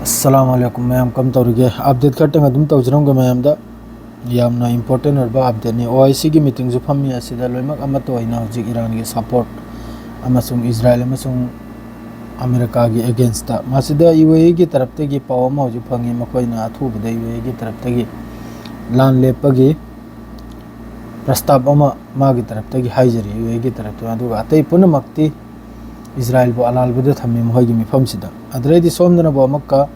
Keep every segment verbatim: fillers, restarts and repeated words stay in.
ꯑꯁꯂꯥꯃꯨ ꯑꯂꯥꯏꯀꯨꯝ ꯃꯌꯥꯝ, ꯀꯝ ꯇꯧꯔꯤꯒꯦ? ꯑꯞꯗꯦꯠ ꯈꯔꯇꯪ ꯑꯗꯨꯝ ꯇꯧꯖꯔꯝꯒꯦ ꯃꯌꯥꯝꯗ꯫ ꯌꯥꯝꯅ ꯏꯝꯄꯣꯔꯇꯦꯟ ꯑꯣꯏꯔꯕ ꯑꯞꯗꯦꯠꯅꯤ꯫ ꯑꯣ ꯑꯥꯏ ꯁꯤꯒꯤ ꯃꯤꯇꯤꯡꯁꯨ ꯐꯝꯃꯤ꯫ ꯑꯁꯤꯗ ꯂꯣꯏꯅꯃꯛ ꯑꯃꯠꯇ ꯑꯣꯏꯅ ꯍꯧꯖꯤꯛ ꯏꯔꯥꯟꯒꯤ ꯁꯄꯣꯔꯠ ꯑꯃꯁꯨꯡ ꯏꯖꯔꯥꯏꯜ ꯑꯃꯁꯨꯡ ꯑꯃꯦꯔꯤꯀꯥꯒꯤ ꯑꯦꯒꯦꯟꯁꯇ, ꯃꯁꯤꯗ ꯌꯨ ꯑꯦ ꯏꯒꯤ ꯇꯔꯞꯇꯒꯤ ꯄꯥꯎ ꯑꯃ ꯍꯧꯖꯤꯛ ꯐꯪꯉꯤ꯫ ꯃꯈꯣꯏꯅ ꯑꯊꯨꯕꯗ ꯌꯨ ꯑꯦ ꯏꯒꯤ ꯇꯔꯞꯇꯒꯤ ꯂꯥꯟ ꯂꯦꯞꯄꯒꯤ ꯄ꯭ꯔꯁꯇꯥꯞ ꯑꯃ ꯃꯥꯒꯤ ꯇꯔꯞꯇꯒꯤ ꯍꯥꯏꯖꯔꯤ, ꯌꯨ ꯑꯦ ꯏꯒꯤ ꯇꯔꯞꯇ꯫ ꯑꯗꯨꯒ ꯑꯇꯩ ꯄꯨꯝꯅꯃꯛꯇꯤ ꯏꯖꯔꯥꯏꯜꯕꯨ ꯑꯂꯥꯜꯕꯗ ꯊꯝꯃꯤ ꯃꯈꯣꯏꯒꯤ ꯃꯤꯐꯝꯁꯤꯗ꯫ ꯑꯗꯨꯗꯩꯗꯤ ꯁꯣꯝꯗꯅꯕꯨ ꯑꯃꯨꯛꯀ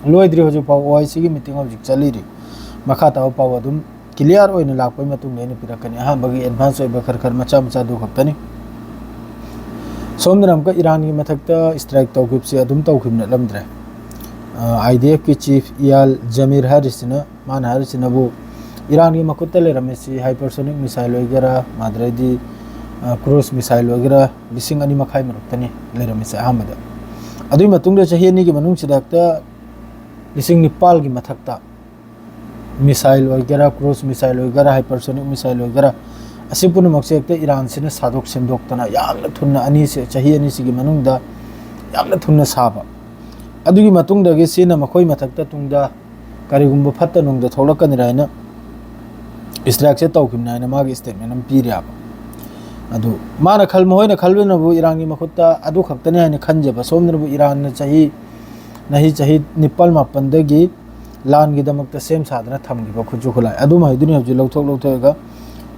ꯂꯣꯏꯗ꯭ꯔꯤ ꯍꯧꯖꯤꯛ ꯐꯥꯎ, ꯑꯣ ꯑꯥꯏ ꯁꯤꯒꯤ ꯃꯤꯇꯤꯡ ꯍꯧꯖꯤꯛ ꯆꯠꯂꯤꯔꯤ꯫ ꯃꯈꯥ ꯇꯥꯕ ꯄꯥꯎ ꯑꯗꯨꯝ ꯀ꯭ꯂꯤꯌꯥꯔ ꯑꯣꯏꯅ ꯂꯥꯛꯄꯒꯤ ꯃꯇꯨꯡꯗ ꯑꯩꯅ ꯄꯤꯔꯛꯀꯅꯤ꯫ ꯑꯍꯥꯟꯕꯒꯤ ꯑꯦꯗꯚꯥꯟꯁ ꯑꯣꯏꯕ ꯈꯔ ꯈꯔ ꯃꯆꯥ ꯃꯆꯥꯗꯨ ꯈꯛꯇꯅꯤ꯫ ꯁꯣꯝꯗꯅ ꯑꯃꯨꯛꯀ ꯏꯔꯥꯟꯒꯤ ꯃꯊꯛꯇ ꯏꯁꯇ꯭ꯔꯥꯏꯛ ꯇꯧꯈꯤꯕꯁꯤ ꯑꯗꯨꯝ ꯇꯧꯈꯤꯕ ꯅꯠꯂꯝꯗ꯭ꯔꯦ꯫ ꯑꯥꯏ ꯗꯤ ꯑꯦꯐꯀꯤ ꯆꯤꯐ ꯏꯌꯥꯜ ꯖꯃꯤꯔ ꯍꯥꯏꯔꯤꯁꯤꯅ, ꯃꯥꯅ ꯍꯥꯏꯔꯤꯁꯤꯅꯕꯨ ꯏꯔꯥꯟꯒꯤ ꯃꯈꯨꯠꯇ ꯂꯩꯔꯝꯃꯤꯁꯤ ꯍꯥꯏꯄꯔꯁꯣꯅꯤꯛ ꯃꯤꯁꯥꯏꯜ ꯑꯣꯏꯒꯦꯔꯥ, ꯃꯥꯗ꯭ꯔꯩꯗꯤ ꯀ꯭ꯔꯨꯖ ꯃꯤꯁꯥꯏꯜ ꯑꯣꯏꯒꯦꯔꯥ, ꯂꯤꯁꯤꯡ ꯑꯅꯤ ꯃꯈꯥꯏ ꯃꯔꯛꯇꯅꯤ ꯂꯩꯔꯝꯃꯤꯁꯦ ꯑꯍꯥꯟꯕꯗ꯫ ꯑꯗꯨꯒꯤ ꯃꯇꯨꯡꯗ ꯆꯍꯤ ꯑꯅꯤꯒꯤ ꯃꯅꯨꯡꯁꯤꯗ ꯍꯦꯛꯇ ꯂꯤꯁꯤꯡ ꯅꯤꯄꯥꯜꯒꯤ ꯃꯊꯛꯇ ꯃꯤꯁꯥꯏꯜ ꯑꯣꯏꯒꯦꯔꯥ, ꯀ꯭ꯔꯨꯖ ꯃꯤꯁꯥꯏꯜ ꯑꯣꯏꯒꯦꯔꯥ, ꯍꯥꯏꯄꯔꯁꯣꯅꯤꯛ ꯃꯤꯁꯥꯏꯜ ꯑꯣꯏꯒꯦꯔꯥ, ꯑꯁꯤ ꯄꯨꯝꯅꯃꯛꯁꯦ ꯍꯦꯛꯇ ꯏꯔꯥꯟꯁꯤꯅ ꯁꯥꯗꯣꯛ ꯁꯦꯝꯗꯣꯛꯇꯅ ꯌꯥꯝꯅ ꯊꯨꯅ, ꯑꯅꯤꯁꯦ, ꯆꯍꯤ ꯑꯅꯤꯁꯤꯒꯤ ꯃꯅꯨꯡꯗ ꯌꯥꯝꯅ ꯊꯨꯅ ꯁꯥꯕ꯫ ꯑꯗꯨꯒꯤ ꯃꯇꯨꯡꯗꯒꯤ ꯁꯤꯅ ꯃꯈꯣꯏ ꯃꯊꯛꯇ ꯇꯨꯡꯗ ꯀꯔꯤꯒꯨꯝꯕ ꯐꯠꯇ ꯅꯨꯡꯗ ꯊꯣꯛꯂꯛꯀꯅꯤꯔ ꯍꯥꯏꯅ ꯏꯁꯇ꯭ꯔꯥꯏꯛꯁꯦ ꯇꯧꯈꯤꯕꯅꯤ ꯍꯥꯏꯅ ꯃꯥꯒꯤ ꯏꯁꯇꯦꯠꯃꯦꯟ ꯑꯃ ꯄꯤꯔꯦꯕ꯫ ꯑꯗꯨ ꯃꯥꯅ ꯈꯜ-, ꯃꯈꯣꯏꯅ ꯈꯜꯕꯅꯕꯨ ꯏꯔꯥꯟꯒꯤ ꯃꯈꯨꯠꯇ ꯑꯗꯨ ꯈꯛꯇꯅꯤ ꯍꯥꯏꯅ ꯈꯟꯖꯕ꯫ ꯁꯣꯝꯗꯅꯕꯨ ꯏꯔꯥꯟꯅ ꯆꯍꯤ, ꯅꯍꯤ ꯆꯍꯤ ꯅꯤꯄꯥꯜ ꯃꯥꯄꯜꯗꯒꯤ ꯂꯥꯟꯒꯤꯗꯃꯛꯇ ꯁꯦꯝ ꯁꯥꯗꯅ ꯊꯝꯈꯤꯕ ꯈꯨꯠꯁꯨ ꯈꯨꯠꯂꯥꯏ ꯑꯗꯨ ꯃꯈꯩꯗꯨꯅꯤ ꯍꯧꯖꯤꯛ ꯂꯧꯊꯣꯛ ꯂꯧꯊꯣꯛꯑꯒ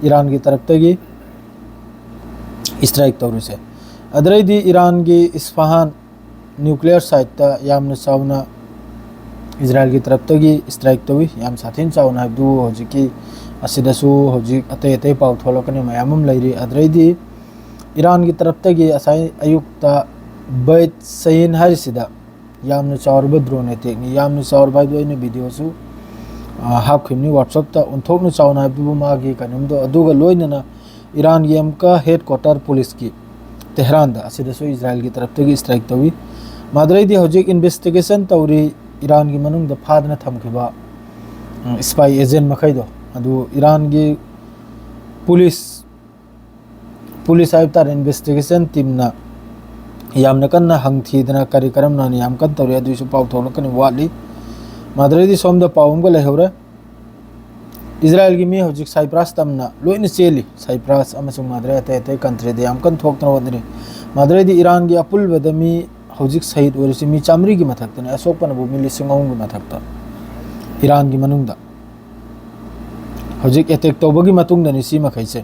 ꯏꯔꯥꯟꯒꯤ ꯇꯔꯞꯇꯒꯤ ꯏꯁꯇ꯭ꯔꯥꯏꯛ ꯇꯧꯔꯤꯁꯦ꯫ ꯑꯗꯨꯗꯩꯗꯤ ꯏꯔꯥꯟꯒꯤ ꯏꯁꯐꯥꯍꯥꯟ ꯅ꯭ꯌꯨꯀ꯭ꯂꯤꯌꯔ ꯁꯥꯏꯠꯇ ꯌꯥꯝꯅ ꯆꯥꯎꯅ ꯏꯖꯔꯥꯏꯜꯒꯤ ꯇꯔꯞꯇꯒꯤ ꯏꯁꯇ꯭ꯔꯥꯏꯛ ꯇꯧꯏ, ꯌꯥꯝ ꯁꯥꯊꯤꯅ ꯆꯥꯎꯅ ꯍꯥꯏꯕꯗꯨ ꯍꯧꯖꯤꯛꯀꯤ ꯑꯁꯤꯗꯁꯨ ꯍꯧꯖꯤꯛ ꯑꯇꯩ ꯑꯇꯩ ꯄꯥꯎ ꯊꯣꯛꯂꯛꯀꯅꯤ, ꯃꯌꯥꯝ ꯑꯃ ꯂꯩꯔꯤ꯫ ꯑꯗꯨꯗꯩꯗꯤ ꯏꯔꯥꯟꯒꯤ ꯇꯔꯞꯇꯒꯤ ꯉꯁꯥꯏ ꯑꯌꯨꯛꯇ ꯕꯩꯠ ꯁꯌꯤꯟ ꯍꯥꯏꯔꯤꯁꯤꯗ ꯌꯥꯝꯅ ꯆꯥꯎꯔꯕ ꯗ꯭ꯔꯣꯟ ꯑꯦꯇꯦꯛꯅꯤ꯫ ꯌꯥꯝꯅ ꯆꯥꯎꯔꯕ ꯍꯥꯏꯕꯗꯨ ꯑꯩꯅ ꯚꯤꯗꯤꯑꯣꯁꯨ, ꯑ, ꯍꯥꯞꯈꯤꯕꯅꯤ ꯋꯥꯠꯁꯑꯞꯇ, ꯑꯣꯟꯊꯣꯛꯅ ꯆꯥꯎꯅ ꯍꯥꯏꯕꯗꯨꯕꯨ ꯃꯥꯒꯤ ꯀꯩꯅꯣꯝꯗꯣ꯫ ꯑꯗꯨꯒ ꯂꯣꯏꯅꯅ ꯏꯔꯥꯟꯒꯤ ꯑꯃꯨꯛꯀ ꯍꯦꯗ ꯀ꯭ꯋꯥꯇꯔ ꯄꯨꯂꯤꯁꯀꯤ ꯇꯦꯍꯔꯥꯟꯗ, ꯑꯁꯤꯗꯁꯨ ꯏꯖꯔꯥꯏꯜꯒꯤ ꯇꯔꯞꯇꯒꯤ ꯏꯁꯇ꯭ꯔꯥꯏꯛ ꯇꯧꯏ꯫ ꯃꯗꯨꯗꯩꯗꯤ ꯍꯧꯖꯤꯛ ꯏꯟꯚꯦꯁꯇꯤꯒꯦꯁꯟ ꯇꯧꯔꯤ ꯏꯔꯥꯟꯒꯤ ꯃꯅꯨꯡꯗ ꯐꯥꯗꯅ ꯊꯝꯈꯤꯕ, ꯎꯝ, ꯏꯁꯄꯥꯏ ꯑꯦꯖꯦꯟ ꯃꯈꯩꯗꯣ꯫ ꯑꯗꯨ ꯏꯔꯥꯟꯒꯤ ꯄꯨꯂꯤꯁ, ꯄꯨꯂꯤꯁ ꯍꯥꯏꯕ ꯇꯥꯔꯦ, ꯏꯟꯚꯦꯁꯇꯤꯒꯦꯁꯟ ꯇꯤꯝꯅ ꯌꯥꯝꯅ ꯀꯟꯅ ꯍꯪꯊꯤꯗꯅ ꯀꯔꯤ ꯀꯔꯝꯅ ꯌꯥꯝ ꯀꯟꯅ ꯇꯧꯔꯤ, ꯑꯗꯨꯏꯁꯨ ꯄꯥꯎ ꯊꯣꯛꯂꯛꯀꯅꯤ ꯋꯥꯠꯂꯤ꯫ ꯃꯗꯨꯗꯩꯗꯤ ꯁꯣꯝꯗ ꯄꯥꯎ ꯑꯃꯒ ꯂꯩꯍꯧꯔꯦ꯫ ꯏꯖꯔꯥꯏꯜꯒꯤ ꯃꯤ ꯍꯧꯖꯤꯛ ꯁꯥꯏꯄ꯭ꯔꯥꯁ ꯇꯝꯅ ꯂꯣꯏꯅ ꯆꯦꯜꯂꯤ꯫ ꯁꯥꯏꯄ꯭ꯔꯥꯁ ꯑꯃꯁꯨꯡ ꯃꯗꯨꯗꯩ ꯑꯇꯩ ꯑꯇꯩ ꯀꯟꯇ꯭ꯔꯤꯗ ꯌꯥꯝ ꯀꯟꯅ ꯊꯣꯛꯇꯅ ꯍꯣꯠꯅꯔꯤ꯫ ꯃꯗꯨꯗꯩꯗꯤ ꯏꯔꯥꯟꯒꯤ ꯑꯄꯨꯟꯕꯗ ꯃꯤ ꯍꯧꯖꯤꯛ ꯁꯍꯤꯗ ꯑꯣꯏꯔꯤꯁꯤ ꯃꯤ ꯆꯥꯃꯔꯤꯒꯤ ꯃꯊꯛꯇꯅꯤ, ꯑꯁꯣꯛꯄꯅꯕꯨ ꯃꯤ ꯂꯤꯁꯤꯡ ꯑꯍꯨꯝꯒꯤ ꯃꯊꯛꯇ ꯏꯔꯥꯟꯒꯤ ꯃꯅꯨꯡꯗ꯫ ꯍꯧꯖꯤꯛ ꯑꯦꯇꯦꯛ ꯇꯧꯕꯒꯤ ꯃꯇꯨꯡꯗꯅꯤ ꯁꯤ ꯃꯈꯩꯁꯦ꯫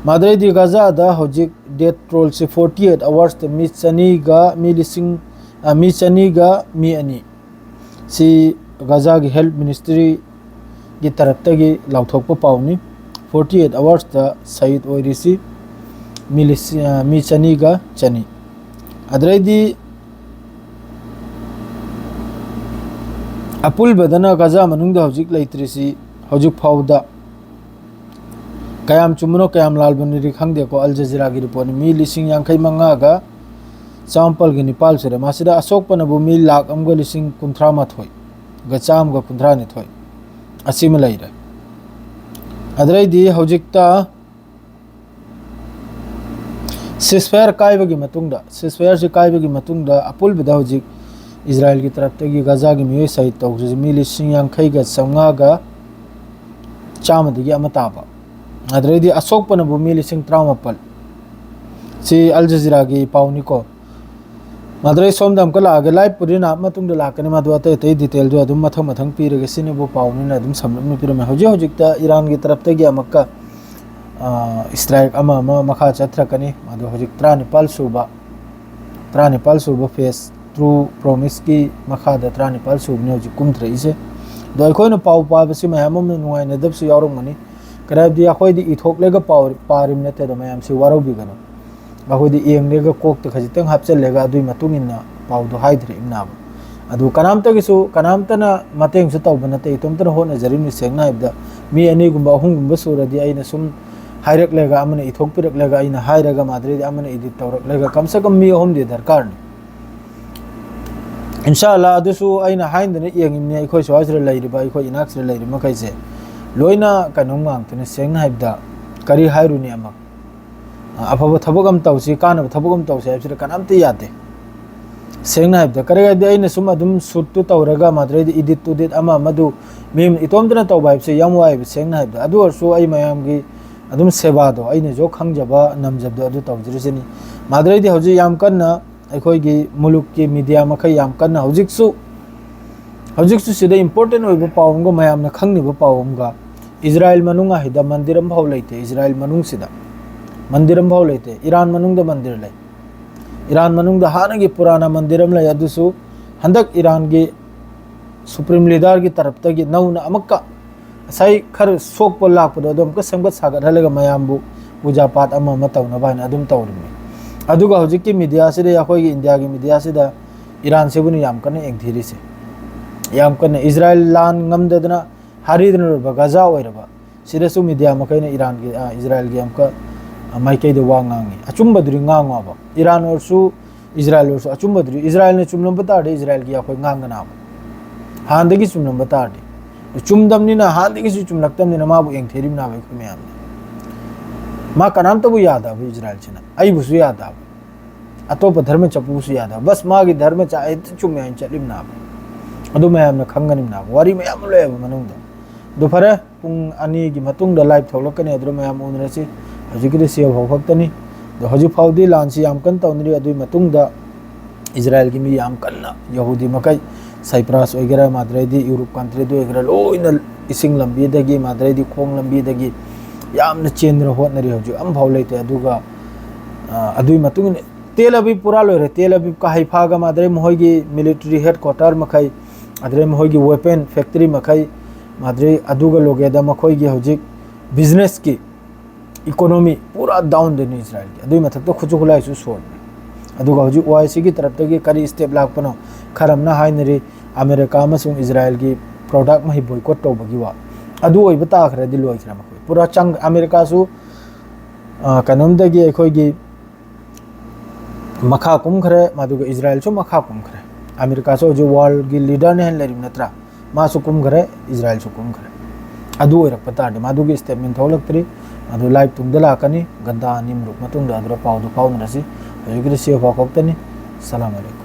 ꯃꯗꯨꯗꯩꯗꯤ ꯒꯖꯥꯗ ꯍꯧꯖꯤꯛ ꯗꯦꯠ ꯇꯣꯜꯁꯤ forty eight ꯑꯋꯥꯔꯁꯇ ꯃꯤ ꯆꯅꯤꯒ ꯃꯤ ꯂꯤꯁꯤꯡ, ꯑ, ꯃꯤ ꯆꯅꯤꯒ ꯃꯤ ꯑꯅꯤ꯫ ꯁꯤ ꯒꯖꯥꯒꯤ ꯍꯦꯜꯊ ꯃꯤꯅꯤꯁꯇ꯭ꯔꯤꯒꯤ ꯇꯔꯞꯇꯒꯤ ꯂꯥꯎꯊꯣꯛꯄ ꯄꯥꯎꯅꯤ꯫ Forty eight ꯑꯋꯥꯔꯁꯇ ꯁꯍꯤꯗ ꯑꯣꯏꯔꯤꯁꯤ ꯃꯤ ꯂꯤꯁꯤꯡ, ꯑ, ꯃꯤ ꯆꯅꯤꯒ ꯆꯅꯤ꯫ ꯑꯗꯨꯗꯩꯗꯤ ꯑꯄꯨꯟꯕꯗꯅ ꯒꯖꯥ ꯃꯅꯨꯡꯗ ꯍꯧꯖꯤꯛ ꯂꯩꯇ꯭ꯔꯤꯁꯤ ꯍꯧꯖꯤꯛ ꯐꯥꯎꯕꯗ ꯀꯌꯥꯝ ꯆꯨꯝꯕꯅꯣ ꯀꯌꯥꯝ ꯂꯥꯜꯕꯅꯣꯗꯤ ꯈꯪꯗꯦꯀꯣ, ꯑꯜ ꯖꯖꯤꯔꯥꯒꯤ ꯔꯤꯄꯣꯔꯠꯅꯤ꯫ ꯃꯤ ꯂꯤꯁꯤꯡ ꯌꯥꯡꯈꯩ ꯃꯉꯥꯒ ꯆꯥꯃꯥꯄꯜꯒ ꯅꯤꯄꯥꯜ ꯁꯨꯔꯦ꯫ ꯃꯁꯤꯗ ꯑꯁꯣꯛꯄꯅꯕꯨ ꯃꯤ ꯂꯥꯈ ꯑꯃꯒ ꯂꯤꯁꯤꯡ ꯀꯨꯟꯊ꯭ꯔꯥ ꯃꯥꯊꯣꯏꯒ ꯆꯥꯝꯃꯒ ꯀꯨꯟꯊ꯭ꯔꯥ ꯅꯤꯊꯣꯏ ꯑꯁꯤꯃ ꯂꯩꯔꯦ꯫ ꯑꯗꯨꯗꯩꯗꯤ ꯍꯧꯖꯤꯛꯇ ꯁꯤꯁꯐꯥꯌꯔ ꯀꯥꯏꯕꯒꯤ ꯃꯇꯨꯡꯗ, ꯁꯤꯁꯐꯥꯌꯔꯁꯤ ꯀꯥꯏꯕꯒꯤ ꯃꯇꯨꯡꯗ ꯑꯄꯨꯟꯕꯗ ꯍꯧꯖꯤꯛ ꯏꯖꯔꯥꯏꯜꯒꯤ ꯇꯔꯞꯇꯒꯤ ꯒꯖꯥꯒꯤ ꯃꯤꯑꯣꯏ ꯁꯍꯤꯗ ꯇꯧꯈ꯭ꯔꯤꯁꯤ ꯃꯤ ꯂꯤꯁꯤꯡ ꯌꯥꯡꯈꯩꯒ ꯆꯥꯝꯃꯉꯥꯒ ꯆꯥꯝꯃꯗꯒꯤ ꯑꯃ ꯇꯥꯕ꯫ ꯑꯗꯨꯗꯩꯗꯤ ꯑꯁꯣꯛꯄꯅꯕꯨ ꯃꯤ ꯂꯤꯁꯤꯡ ꯇꯔꯥꯃꯥꯄꯜ꯫ ꯁꯤ ꯑꯜ ꯖꯖꯤꯔꯥꯒꯤ ꯄꯥꯎꯅꯤꯀꯣ꯫ ꯃꯗꯨꯗꯩ ꯁꯣꯝꯗ ꯑꯃꯨꯛꯀ ꯂꯥꯛꯑꯒꯦ, ꯂꯥꯏꯚꯄꯨꯗꯤ ꯅꯍꯥꯛ ꯃꯇꯨꯡꯗ ꯂꯥꯛꯀꯅꯤ, ꯃꯗꯨ ꯑꯇꯩ ꯑꯇꯩ ꯗꯤꯇꯦꯜꯗꯨ ꯑꯗꯨꯝ ꯃꯊꯪ ꯃꯊꯪ ꯄꯤꯔꯒꯦ꯫ ꯁꯤꯅꯕꯨ ꯄꯥꯎꯅꯤꯅ ꯑꯗꯨꯝ ꯁꯝꯂꯞꯅ ꯄꯤꯔꯝꯃꯦ꯫ ꯍꯧꯖꯤꯛ ꯍꯧꯖꯤꯛꯇ ꯏꯔꯥꯟꯒꯤ ꯇꯔꯞꯇꯒꯤ ꯑꯃꯨꯛꯀ, ꯑ, ꯏꯁꯇ꯭ꯔꯥꯏꯛ ꯑꯃ ꯑꯃ ꯃꯈꯥ ꯆꯠꯊꯔꯛꯀꯅꯤ꯫ ꯃꯗꯨ ꯍꯧꯖꯤꯛ ꯇꯔꯥꯅꯤꯄꯥꯜ ꯁꯨꯕ, ꯇꯔꯥꯅꯤꯄꯥꯜ ꯁꯨꯕ ꯐꯦꯁ, ꯇ꯭ꯔꯨ ꯄ꯭ꯔꯣꯃꯤꯁꯀꯤ ꯃꯈꯥꯗ ꯇꯔꯥꯅꯤꯄꯥꯜ ꯁꯨꯕꯅꯤ ꯍꯧꯖꯤꯛ ꯀꯨꯝꯊꯔꯛꯏꯁꯦ꯫ ꯑꯗꯣ ꯑꯩꯈꯣꯏꯅ ꯄꯥꯎ ꯄꯥꯕꯁꯤ ꯃꯌꯥꯝ ꯑꯃ ꯅꯨꯡꯉꯥꯏꯅꯗꯕꯁꯨ ꯌꯥꯎꯔꯝꯒꯅꯤ꯫ ꯀꯔꯤ ꯍꯥꯏꯕꯗꯤ ꯑꯩꯈꯣꯏꯗꯤ ꯏꯊꯣꯛꯂꯒ ꯄꯥꯎ ꯄꯥꯔꯤꯕ ꯅꯠꯇꯦ꯫ ꯑꯗꯣ ꯃꯌꯥꯝꯁꯤ ꯋꯥꯔꯧꯕꯤꯒꯅꯨ꯫ ꯑꯩꯈꯣꯏꯗꯤ ꯌꯦꯡꯂꯒ ꯀꯣꯛꯇ ꯈꯖꯤꯛꯇꯪ ꯍꯥꯞꯆꯤꯜꯂꯒ ꯑꯗꯨꯒꯤ ꯃꯇꯨꯡ ꯏꯟꯅ ꯄꯥꯎꯗꯣ ꯍꯥꯏꯗ꯭ꯔꯤꯕꯅꯦꯕ꯫ ꯑꯗꯨ ꯀꯅꯥꯝꯇꯒꯤꯁꯨ, ꯀꯅꯥꯝꯇꯅ ꯃꯇꯦꯡꯁꯨ ꯇꯧꯕ ꯅꯠꯇꯦ, ꯏꯇꯣꯝꯇꯅ ꯍꯣꯠꯅꯖꯔꯤꯕꯅꯤ꯫ ꯁꯦꯡꯅ ꯍꯥꯏꯕꯗ ꯃꯤ ꯑꯅꯤꯒꯨꯝꯕ ꯑꯍꯨꯝꯒꯨꯝꯕ ꯁꯨꯔꯗꯤ ꯑꯩꯅ ꯁꯨꯝ ꯍꯥꯏꯔꯛꯂꯒ, ꯑꯃꯅ ꯏꯊꯣꯛꯄꯤꯔꯛꯂꯒ, ꯑꯩꯅ ꯍꯥꯏꯔꯒ, ꯃꯗꯨꯗꯩꯗꯤ ꯑꯃꯅ ꯏꯗꯤꯠ ꯇꯧꯔꯛꯂꯒ, ꯀꯝꯁꯦ ꯀꯝ ꯃꯤ ꯑꯍꯨꯝꯗꯤ ꯗꯔꯀꯥꯔꯅꯤ꯫ ꯏꯟꯁꯥ ꯑꯜꯂꯥ, ꯑꯗꯨꯁꯨ ꯑꯩꯅ ꯍꯥꯏꯗꯅ ꯌꯦꯡꯉꯤꯕꯅꯤ꯫ ꯑꯩꯈꯣꯏ ꯁ꯭ꯋꯥꯏꯁꯤꯗ ꯂꯩꯔꯤꯕ, ꯑꯩꯈꯣꯏ ꯏꯅꯥꯛꯁꯤꯗ ꯂꯩꯔꯤꯕ ꯃꯈꯩꯁꯦ ꯂꯣꯏꯅ ꯀꯩꯅꯣꯝ ꯉꯥꯛꯇꯅꯤ꯫ ꯁꯦꯡꯅ ꯍꯥꯏꯕꯗ ꯀꯔꯤ ꯍꯥꯏꯔꯨꯅꯤ ꯑꯃ? ꯑꯐꯕ ꯊꯕꯛ ꯑꯃ ꯇꯧꯁꯤ, ꯀꯥꯟꯅꯕ ꯊꯕꯛ ꯑꯃ ꯇꯧꯁꯤ ꯍꯥꯏꯕꯁꯤꯗ ꯀꯅꯥꯝꯇ ꯌꯥꯗꯦ꯫ ꯁꯦꯡꯅ ꯍꯥꯏꯕꯗ, ꯀꯔꯤ ꯍꯥꯏꯗꯤ, ꯑꯩꯅ ꯁꯨꯝ ꯑꯗꯨꯝ ꯁꯨꯠꯇꯨ ꯇꯧꯔꯒ, ꯃꯥꯗ꯭ꯔꯩꯗꯤ ꯏꯗꯤꯠ ꯇꯨꯗꯤꯠ ꯑꯃ ꯑꯃꯗꯨ ꯃꯤ ꯏꯇꯣꯝꯇꯅ ꯇꯧꯕ ꯍꯥꯏꯕꯁꯦ ꯌꯥꯝ ꯋꯥꯏꯕ, ꯁꯦꯡꯅ ꯍꯥꯏꯕꯗ꯫ ꯑꯗꯨ ꯑꯣꯏꯔꯁꯨ ꯑꯩ ꯃꯌꯥꯝꯒꯤ ꯑꯗꯨꯝ ꯁꯦꯕꯥꯗꯣ, ꯑꯩꯅꯁꯨ ꯈꯪꯖꯕ ꯅꯝꯖꯕꯗꯣ ꯑꯗꯨ ꯇꯧꯖꯔꯤꯁꯤꯅꯤ꯫ ꯃꯥꯗ꯭ꯔꯩꯗꯤ ꯍꯧꯖꯤꯛ ꯌꯥꯝ ꯀꯟꯅ ꯑꯩꯈꯣꯏꯒꯤ ꯃꯨꯂꯨꯛꯀꯤ ꯃꯤꯗꯤꯌꯥ ꯃꯈꯩ ꯌꯥꯝ ꯀꯟꯅ ꯍꯧꯖꯤꯛꯁꯨ, ꯍꯧꯖꯤꯛꯁꯨ ꯁꯤꯗ ꯏꯝꯄꯣꯔꯇꯦꯟ ꯑꯣꯏꯕ ꯄꯥꯎ ꯑꯃꯒ, ꯃꯌꯥꯝꯅ ꯈꯪꯅꯤꯡꯕ ꯄꯥꯎ ꯑꯃꯒ, ꯏꯖꯔꯥꯏꯜ ꯃꯅꯨꯡ ꯍꯥꯏꯗ ꯃꯟꯗꯤꯔ ꯑꯃꯐꯥꯎ ꯂꯩꯇꯦ꯫ ꯏꯖꯔꯥꯏꯜ ꯃꯅꯨꯡꯁꯤꯗ ꯃꯟꯗꯤꯔ ꯑꯃꯐꯥꯎ ꯂꯩꯇꯦ꯫ ꯏꯔꯥꯟ ꯃꯅꯨꯡꯗ ꯃꯟꯗꯤꯔ ꯂꯩ꯫ ꯏꯔꯥꯟ ꯃꯅꯨꯡꯗ ꯍꯥꯟꯅꯒꯤ ꯄꯨꯔꯥꯅ ꯃꯟꯗꯤꯔ ꯑꯃ ꯂꯩ, ꯑꯗꯨꯁꯨ ꯍꯟꯗꯛ ꯏꯔꯥꯟꯒꯤ ꯁꯨꯄ꯭ꯔꯤꯝ ꯂꯤꯗꯔꯒꯤ ꯇꯔꯞꯇꯒꯤ ꯅꯧꯅ ꯑꯃꯨꯛꯀ ꯉꯁꯥꯏ ꯈꯔ ꯁꯣꯛꯄ ꯂꯥꯛꯄꯗꯣ ꯑꯗꯨ ꯑꯃꯨꯛꯀ ꯁꯦꯝꯒꯠ ꯁꯥꯒꯠꯍꯜꯂꯒ ꯃꯌꯥꯝꯕꯨ ꯄꯨꯖꯥ ꯄꯥꯠ ꯑꯃ ꯑꯃ ꯇꯧꯅꯕ ꯍꯥꯏꯅ ꯑꯗꯨꯝ ꯇꯧꯔꯤꯕꯅꯤ꯫ ꯑꯗꯨꯒ ꯍꯧꯖꯤꯛꯀꯤ ꯃꯤꯗꯤꯌꯥꯁꯤꯗ, ꯑꯩꯈꯣꯏꯒꯤ ꯏꯟꯗꯤꯌꯥꯒꯤ ꯃꯤꯗꯤꯌꯥꯁꯤꯗ ꯏꯔꯥꯟꯁꯤꯕꯨꯅ ꯌꯥꯝ ꯀꯟꯅ ꯌꯦꯡꯊꯤꯔꯤꯁꯦ꯫ ꯌꯥꯝ ꯀꯟꯅ ꯏꯖꯔꯥꯏꯜ ꯂꯥꯟ ꯉꯝꯗꯗꯅ ꯍꯥꯔꯤꯗꯨꯅ ꯂꯣꯏꯕ ꯒꯖꯥ ꯑꯣꯏꯔꯕ, ꯁꯤꯗꯁꯨ ꯃꯤꯗꯤꯌꯥ ꯃꯈꯩꯅ ꯏꯔꯥꯟꯒꯤ, ꯑ, ꯏꯖꯔꯥꯏꯜꯒꯤ ꯑꯃꯨꯛꯀ, ꯑ, ꯃꯥꯏꯀꯩꯗ ꯋꯥ ꯉꯥꯡꯉꯤ꯫ ꯑꯆꯨꯝꯕꯗꯨꯗꯤ ꯉꯥꯡꯉꯣꯕ꯫ ꯏꯔꯥꯟ ꯑꯣꯏꯔꯁꯨ, ꯏꯖꯔꯥꯏꯜ ꯑꯣꯏꯔꯁꯨ, ꯑꯆꯨꯝꯕꯗꯨꯗꯤ, ꯏꯖꯔꯥꯏꯜꯅ ꯆꯨꯝꯂꯝꯕ ꯇꯥꯔꯗꯤ ꯏꯖꯔꯥꯏꯜꯒꯤ ꯑꯩꯈꯣꯏ ꯉꯥꯡꯒꯅꯥꯕ꯫ ꯍꯥꯟꯅꯗꯒꯤ ꯆꯨꯝꯂꯝꯕ ꯇꯥꯔꯗꯤ꯫ ꯆꯨꯝꯗꯕꯅꯤꯅ, ꯍꯥꯟꯅꯗꯒꯤꯁꯨ ꯆꯨꯝꯂꯛꯇꯕꯅꯤꯅ ꯃꯥꯕꯨ ꯌꯦꯡꯊꯤꯔꯤꯕꯅꯥꯕ ꯑꯩꯈꯣꯏ ꯃꯌꯥꯝꯅ꯫ ꯃꯥ ꯀꯅꯥꯝꯇꯕꯨ ꯌꯥꯗꯕ ꯏꯖꯔꯥꯏꯜꯁꯤꯅ꯫ ꯑꯩꯕꯨꯁꯨ ꯌꯥꯗꯕ꯫ ꯑꯇꯣꯞꯄ ꯙꯔꯃ ꯆꯠꯄꯕꯨꯁꯨ ꯌꯥꯗꯕ꯫ ꯕꯁ ꯃꯥꯒꯤ ꯙꯔꯃ ꯆꯥ-, ꯍꯦꯛꯇ ꯆꯨꯝꯃꯦ ꯍꯥꯏꯅ ꯆꯠꯂꯤꯕꯅꯥꯕ꯫ ꯑꯗꯨ ꯃꯌꯥꯝꯅ ꯈꯪꯒꯅꯤꯕꯅꯥꯕ꯫ ꯋꯥꯔꯤ ꯃꯌꯥꯝ ꯑꯃ ꯂꯩꯌꯦꯕ ꯃꯅꯨꯡꯗ꯫ ꯑꯗꯨ ꯐꯔꯦ, ꯄꯨꯡ ꯑꯅꯤꯒꯤ ꯃꯇꯨꯡꯗ ꯂꯥꯏꯚ ꯊꯣꯛꯂꯛꯀꯅꯤ, ꯑꯗꯨꯗ ꯃꯌꯥꯝ ꯎꯅꯔꯁꯤ꯫ ꯍꯧꯖꯤꯛꯀꯤꯗꯤ ꯁꯤ ꯐꯥꯎ ꯈꯛꯇꯅꯤ꯫ ꯑꯗꯣ ꯍꯧꯖꯤꯛ ꯐꯥꯎꯗꯤ ꯂꯥꯟꯁꯤ ꯌꯥꯝ ꯀꯟꯅ ꯇꯧꯅꯔꯤ꯫ ꯑꯗꯨꯒꯤ ꯃꯇꯨꯡꯗ ꯏꯖꯔꯥꯏꯜꯒꯤ ꯃꯤ ꯌꯥꯝ ꯀꯟꯅ, ꯌꯍꯨꯗꯤ ꯃꯈꯩ, ꯁꯥꯏꯄ꯭ꯔꯥꯁ ꯑꯣꯏꯒꯦꯔꯥ, ꯃꯥꯗ꯭ꯔꯩꯗꯤ ꯌꯨꯔꯨꯞ ꯀꯟꯇ꯭ꯔꯤꯗ ꯑꯣꯏꯒꯦꯔꯥ, ꯂꯣꯏꯅ ꯏꯁꯤꯡ ꯂꯝꯕꯤꯗꯒꯤ, ꯃꯥꯗ꯭ꯔꯩꯗꯤ ꯈꯣꯡ ꯂꯝꯕꯤꯗꯒꯤ ꯌꯥꯝꯅ ꯆꯦꯟꯗꯨꯅ ꯍꯣꯠꯅꯔꯤ꯫ ꯍꯧꯖꯤꯛ ꯑꯃꯐꯥꯎ ꯂꯩꯇꯦ꯫ ꯑꯗꯨꯒ, ꯑ, ꯑꯗꯨꯒꯤ ꯃꯇꯨꯡ ꯏꯟꯅ ꯇꯦꯜ ꯑꯕꯤꯕ ꯄꯨꯔꯥ ꯂꯣꯏꯔꯦ꯫ ꯇꯦꯜ ꯑꯕꯤꯕꯀ ꯍꯩꯐꯥꯒ, ꯃꯥꯗ꯭ꯔꯩ ꯃꯈꯣꯏꯒꯤ ꯃꯤꯂꯤꯇꯔꯤ ꯍꯦꯗ ꯀ꯭ꯋꯥꯇꯔ ꯃꯈꯩ, ꯑꯗꯨꯗꯩ ꯃꯈꯣꯏꯒꯤ ꯋꯦꯄꯟ ꯐꯦꯛꯇꯔꯤ ꯃꯈꯩ, ꯃꯥꯗ꯭ꯔꯩ ꯑꯗꯨꯒ ꯂꯣꯒꯦꯗ ꯃꯈꯣꯏꯒꯤ ꯍꯧꯖꯤꯛ ꯕꯤꯖꯤꯅꯦꯁꯀꯤ ꯏꯀꯣꯅꯣꯃꯤ ꯄꯨꯔꯥ ꯗꯥꯎꯟꯗꯅꯤ ꯏꯖꯔꯥꯏꯜꯒꯤ꯫ ꯑꯗꯨꯒꯤ ꯃꯊꯛꯇ ꯈꯨꯠꯁꯨ ꯈꯨꯠꯂꯥꯏꯁꯨ ꯁꯣꯟꯕꯅꯤ꯫ ꯑꯗꯨꯒ ꯍꯧꯖꯤꯛ ꯑꯣ ꯑꯥꯏ ꯁꯤꯒꯤ ꯇꯔꯞꯇꯒꯤ ꯀꯔꯤ ꯁ꯭ꯇꯦꯞ ꯂꯥꯛꯄꯅꯣ? ꯈꯔ ꯑꯃꯅ ꯍꯥꯏꯅꯔꯤ, ꯑꯃꯦꯔꯤꯀꯥ ꯑꯃꯁꯨꯡ ꯏꯖꯔꯥꯏꯜꯒꯤ ꯄ꯭ꯔꯣꯗꯛ ꯃꯍꯩ ꯕꯣꯏꯀꯣꯠ ꯇꯧꯕꯒꯤ ꯋꯥ꯫ ꯑꯗꯨ ꯑꯣꯏꯕ ꯇꯥꯈ꯭ꯔꯗꯤ ꯂꯣꯏꯈ꯭ꯔꯦ ꯃꯈꯣꯏ꯫ ꯄꯨꯔꯥ ꯆꯪ-, ꯑꯃꯦꯔꯤꯀꯥꯁꯨ, ꯑ, ꯀꯩꯅꯣꯝꯗꯒꯤ ꯑꯩꯈꯣꯏꯒꯤ ꯃꯈꯥ ꯀꯨꯝꯈ꯭ꯔꯦ, ꯃꯗꯨꯒ ꯏꯖꯔꯥꯏꯜꯁꯨ ꯃꯈꯥ ꯀꯨꯝꯈ꯭ꯔꯦ꯫ ꯑꯃꯦꯔꯤꯀꯥꯁꯨ ꯍꯧꯖꯤꯛ ꯋꯥꯔꯜꯒꯤ ꯂꯤꯗꯔꯅ ꯍꯦꯟꯅ ꯂꯩꯔꯤꯕ ꯅꯠꯇ꯭ꯔꯥ? ꯃꯥꯁꯨ ꯀꯨꯝꯈ꯭ꯔꯦ, ꯏꯖꯔꯥꯏꯜꯁꯨ ꯀꯨꯝꯈ꯭ꯔꯦ꯫ ꯑꯗꯨ ꯑꯣꯏꯔꯛꯄ ꯇꯥꯔꯗꯤ, ꯃꯗꯨꯒꯤ statement ꯊꯣꯛꯂꯛꯇ꯭ꯔꯤ, ꯑꯗꯨ live ꯇꯨꯡꯗ ꯂꯥꯛꯀꯅꯤ꯫ ꯒꯟꯗꯥ ꯑꯅꯤ ꯃꯔꯨꯛ ꯃꯇꯨꯡꯗ ꯑꯗꯨꯗ ꯄꯥꯎꯗꯨ ꯐꯥꯎꯅꯔꯁꯤ꯫ ꯍꯧꯖꯤꯛꯀꯤꯗꯤ ꯁꯤ ꯐꯥꯎ ꯈꯛꯇꯅꯤ꯫ ꯁꯂꯥꯝ ꯑꯂꯩꯀꯨꯝ꯫